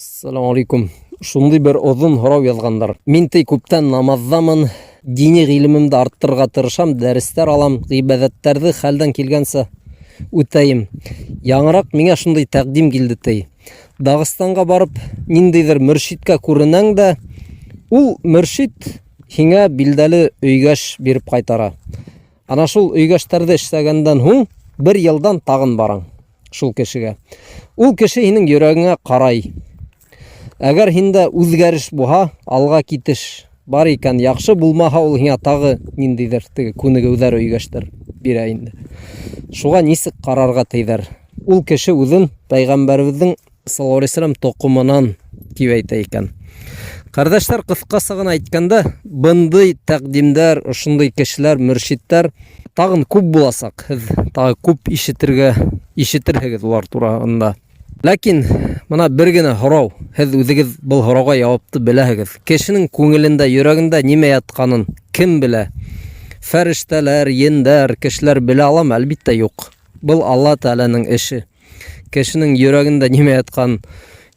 Ассаламу алейкум. Шундый бер озын һорау язганнар. Мин ти күптән намаздамын, дини гыйлемемде арттырырга тырышам, дәрестәр алам, гыйбадәтләрне хәлдән килгәнчә үтәем. Яңарак миңа шундый тәкъдим килде ти. Дагыстанга барып, ниндидер мөршидкә күренәң дә, ул мөршид һиңа билдәле өйгәш биреп кайтара. Ана шул өйгәштәрҙе эшләгәндән һуң бер йылдан тағын бараң шул кешегә. Ул кеше һинең йөрәгеңә карай. Әгәр һиндә үзгәреш буһа, алға китеш бар икән, яҡшы булмаһа, ул һиңә тағы ниндәйҙер теге күнегеүҙәр, өйгәштәр бирә инде. Шуға нисек ҡарарға тейҙәр? Ул кеше үҙен пәйғәмбәребеҙҙең саллаллаһу алейһи вәсәләм тоҡомонан тип әйтә икән. Ҡәрҙәштәр, ҡыҫҡаса ғына әйткәндә, бындай тәҡдимдәр, ошондай кешеләр, мөршидтәр тағын күп буласаҡ. Һеҙ тағы күп ишетергә ишетерһегеҙ улар тураһында. Ләкин мына бер генә һорау, һеҙ үҙегеҙ был һорауға яуапты беләһегеҙ. Кешенең күңелендә, йөрәгендә нимә ятҡанын кем белә? Фәрештәләр, ендәр, кешеләр белә аламы? Әлбиттә, юҡ. Был Алла Тәғәләнең эше. Кешенең йөрәгендә нимә ятҡан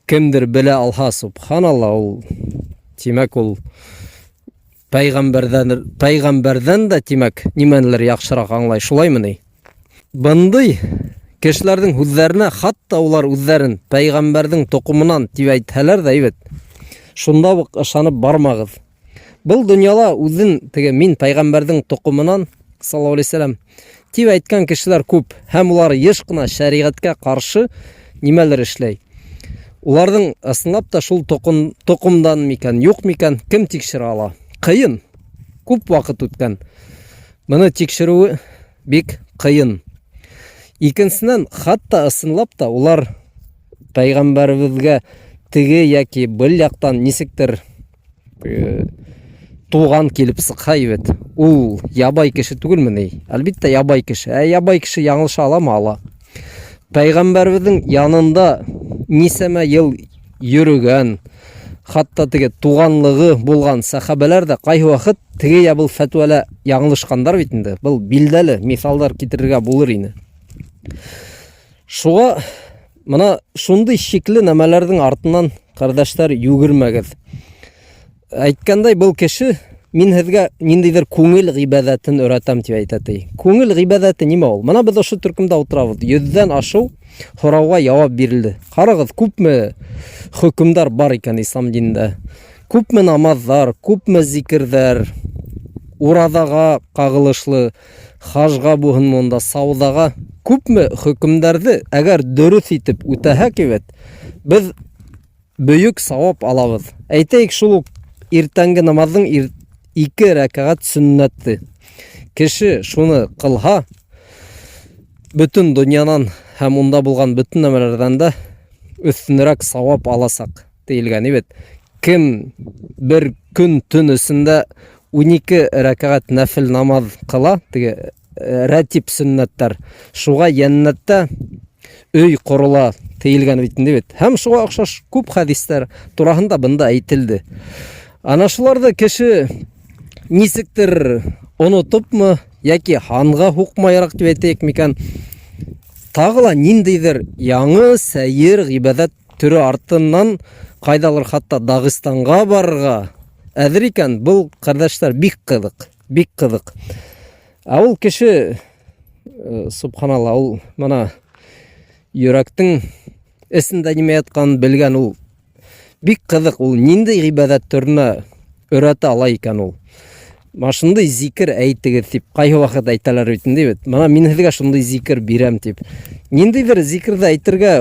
кемдер белә алһа, субханалла, ул тимәк ул пәйғәмбәрҙән пәйғәмбәрҙән дә тимәк нимәнелер яҡшыраҡ аңлай, шулаймы ни? Бындай кешеләрҙең һүҙҙәренә хатта улар үҙҙәрен пәйғәмбәрҙең тоҡомонан тип әйтһәләр ҙә, әйбәт. Шунда уҡ ышанып бармағыҙ. Был дөньяла үҙен теге мин пәйғәмбәрҙең тоҡомонан, саллаллаһу алейһи вәсәләм, тип әйткән кешеләр күп һәм улар еш ҡына шәриғәткә ҡаршы нимәлер эшләй. Уларҙың ысынлап та шул тоҡом, тоҡомдан микән, юҡ микән, кем тикшерә ала? Ҡыйын. Күп ваҡыт үткән. Быны тикшереүе бик ҡыйын. Икенсенән, хатта ысынлап та улар пәйғәмбәребеҙгә теге йәки был яҡтан нисектер туған килеп сыҡһа ебет, ул ябай кеше түгелме ни? Әлбиттә, ябай кеше. Ә ябай кеше яңылыша аламы? Ала. Пәйғәмбәребеҙҙең янында нисәмә йыл йөрөгән, хатта теге туғанлығы булған сәхәбәләр ҙә ҡайһы ваҡыт теге я был фәтүәлә яңылышҡандар бит инде. Был билдәле миҫалдар китерергә булыр ине. Шуға мына шундый шикле нәмәләрҙең артынан, ҡәрҙәштәр, йүгермәгеҙ. Әйткәндәй, был кеше мин һеҙгә ниндәйҙер күңел ғибәҙәтен өйрәтәм тип әйтә ти. Күңел ғибәҙәте нимә ул? Мына беҙ ошо төркөмдә ултырабыҙ. Йөҙҙән ашыу һорауға яуап бирелде. Ҡарағыҙ, күпме хөкөмдәр бар икән ислам динендә. Күпме намаҙҙар, күпме зикерҙәр, ураҙаға ҡағылышлы, хажға булһын монда, сауҙаға, күпме хөкөмдәрҙе әгәр дөрөҫ итеп үтәһәк бит, беҙ бөйөк сауап алабыҙ. Әйтәйек, шул ук иртәнге намаҙҙың ике рәкәғәт сөннәте. Кеше шуны ҡылһа, бөтөн донъянан һәм унда булған бөтөн нәмәләрҙән дә өҫтөнөрәк сауап аласаҡ тейелгән бит. Кем бер көн төн эсендә 12 рәкәғәт нәфел намаҙ ҡыла, теге рәтип сөннәттәр, шуға йәннәттә өй ҡорола тейелгән бит инде бит. Һәм шуға оҡшаш күп хәдистәр тураһында бында әйтелде. Ана шуларҙы кеше нисектер онотопмы, йәки һанға һуҡмайыраҡ тип әйтәйек микән, тағы ла ниндәйҙер яңы сәйер ғибәҙәт төре артынан ҡайҙалыр хатта Дағыстанға барырға әҙер икән, был, ҡәрҙәштәр, бик ҡыҙыҡ, бик ҡыҙыҡ. Ә ул кеше, субханалла, ул мына йөрәктең эсендә нимә ятҡанын белгән, ул бик ҡыҙыҡ, ул ниндәй ғибәҙәт төренә өйрәтә ала икән ул. Мына шундай зикер әйтегеҙ тип ҡайһы ваҡыт әйтәләр бит инде бит. Мына мин һеҙгә шундай зикер бирәм тип. Ниндәйҙер зикерҙе әйтергә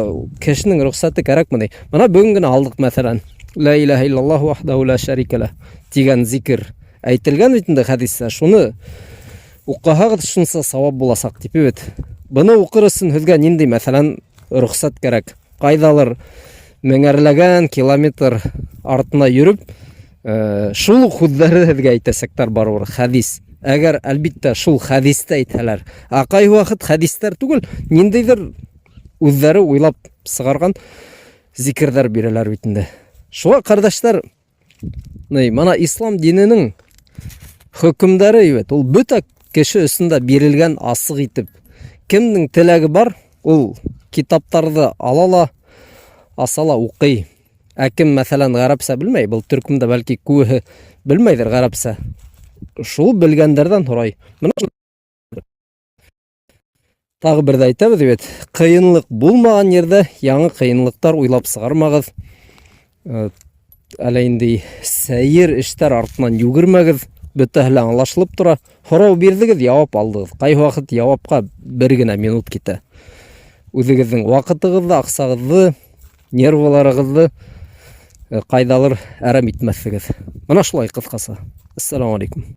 кешенең рөхсәте кәрәкме ни? Мына бөгөн генә алдыҡ мәҫәлән. Ла илаһа иллаллаһу вахдаху ла шәрикә ләһ тигән зикер әйтелгән бит инде хәдистә. Шуны уҡыһағыҙ шунса сауап буласаҡ тип бит. Быны уҡыр өсөн һеҙгә ниндәй мәҫәлән рөхсәт кәрәк? Ҡайҙалыр меңәрләгән километр артына йөрөп, шул ук һүҙҙәрҙе һеҙгә әйтәсәктәр барыбер хәдис. Әгәр, әлбиттә, шул хәдисте әйтһәләр. Ә ҡайһы ваҡыт хәдистәр түгел, ниндәйҙер үҙҙәре уйлап сығарған зикерҙәр бирәләр бит инде. Шуға, ҡәрҙәштәр, ни, мына ислам диненең хөкөмдәре бит, ул бөтә кеше өсөн дә бирелгән асыҡ итеп. Кемдең теләге бар, ул китаптарҙы ала ла, аса ла уҡый. Ә кем, мәҫәлән, ғәрәпсә белмәй, был төркөмдә бәлки күбеһе белмәйҙер ғәрәпсә. Шул белгәндәрҙән һорай. Мына тағы бер ҙә әйтәбеҙ бит, ҡыйынлыҡ булмаған ерҙә яңы ҡыйынлыҡтар уйлап сығармағыҙ. Әле инде сәйер эштәр артынан йүгермәгеҙ, бөтәһе лә аңлашылып тора. Һорау бирҙегеҙ, яуап алдығыҙ. Ҡайһы ваҡыт яуапҡа бер генә минут китә. Үҙегеҙҙең ваҡытығыҙҙы, аҡсағыҙҙы, нервыларығыҙҙы ҡайҙалыр әрәм итмәҫһегеҙ. Мына шулай ҡыҫҡаса. Ассаламу алейкум.